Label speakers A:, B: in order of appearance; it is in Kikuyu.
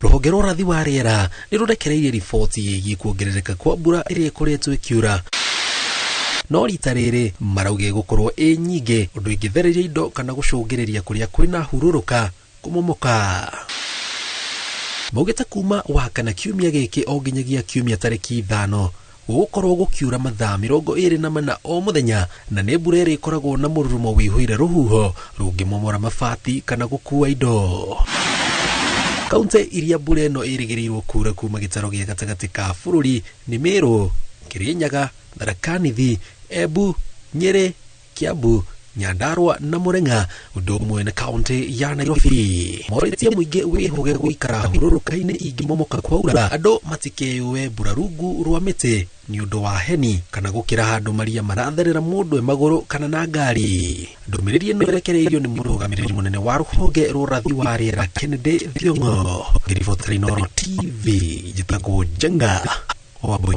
A: Rũhonge rwa ũrathi wa rĩera nĩ rũrekereirie riboti ĩgiĩ kuongerereka kwa mbura ĩrĩa ĩkoretwo ĩkiura, no rita rĩrĩ marauga ĩgũkorwo ĩ nyingĩ ũndũ ĩngĩthereria indo kana gũcũngĩrĩria kũrĩa kwĩna hurũrũka kũmomoka. Maugĩte kuma Wakana kiumia gĩkĩ o nginyagia Kiumia tarĩki 5 gũgũkorwo gũkiura mathaa 24 o mũthenya, na nĩ mbura ĩrĩa ĩkoragwo na mũrurumo wĩihũire rũhuho rũngĩmomora mabati kana gũkua indo. Kaunti iria mbura ĩno ĩrĩgĩrĩirwo kuura kuma gĩtaro gĩa gatagatĩ ka bũrũri nĩ Meru, Kirinyaga, Tharaka Nithi, Embu, Nyĩrĩ, Kiambu, Nyandarua na Murang'a, ũndũ ũmwe na kaunti ya Nairobi. Morĩtie mũingĩ wĩhũge gũikara hurũrũka-inĩ ingĩmomoka kwaura, andũ matikeyũe mbura rungu rwa mĩtĩ nĩ ũndũ wa heni kana gũkĩra handũ maria maratherera mũndũ e magũrũ kana na ngari. Ndũmĩrĩri ĩno ĩrekereirio nĩ mũrũgamĩrĩri mũnene wa rũhonge rwa ũrathi wa rĩera Kennedy Thiong'o. Ngĩribotera Inooro TV, njĩtagwo Njenga Wambui.